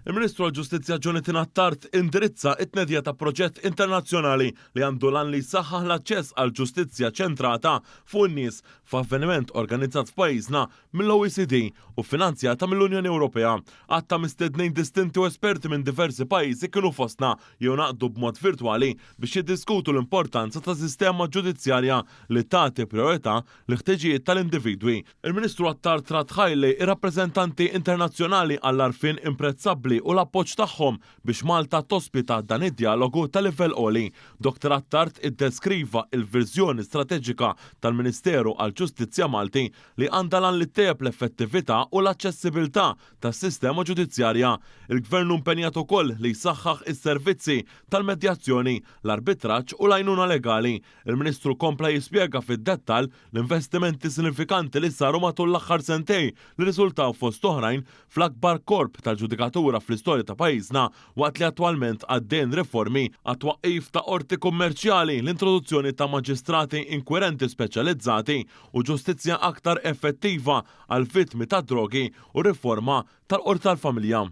Il-Ministru għall-Ġustizzja Jonathan Attard indirizza t-tnedija ta' proġett internazzjonali li għandu l-għan li jsaħħaħ l-aċċess għal ġustizzja ċentrata fuq in-nies f'avveniment organizzat f'pajjiżna mill-OECD u ffinanzjata mill-Unjoni Ewropea. Għadd ta' mistednin distinti u esperti minn diversi pajjiżi kienu fostna jew ngħaqdu b'mod virtwali biex jiddiskutu l-importanza ta' sistema ġudizzjarja li tagħti prijorità l-ħtiġijiet tal-individwi. Il-Ministru Attard Rat Haile ir-rappreżentanti internazzjonali għall-għarfien imprezzabbli u l-appoġġ tagħhom biex Malta tospita dan id-djalogu ta' livell għoli. Dottor Attard iddeskriva l-viżjoni strateġika tal-Ministeru għall-Ġustizzja Malti li għandha l-għan li ttejjeb l-effettività u l-aċċessibilità tas-sistema ġudizzjarja. Il-Gvern hu impenjat ukoll li jsaħħaħ is-servizzi tal-medjazzjoni, l-arbitraġġ u l-għajnuna legali. Il-Ministru kompla jispjega fid-dettall l-investimenti sinifikanti li saru matul l-aħħar sentejn li rriżultaw fost oħrajn fl-akbar korp tal-ġudikatura fl-istorja ta' pajjiżna waqt li attwalment għaddejjin riformi għat-twaqqif ta' Qorti Kummerċjali, l-introduzzjoni ta' maġistrati inkwirenti speċjalizzati u ġustizzja aktar effettiva għall-vittmi tad-drogi u riforma tal-Qorti tal-Familja.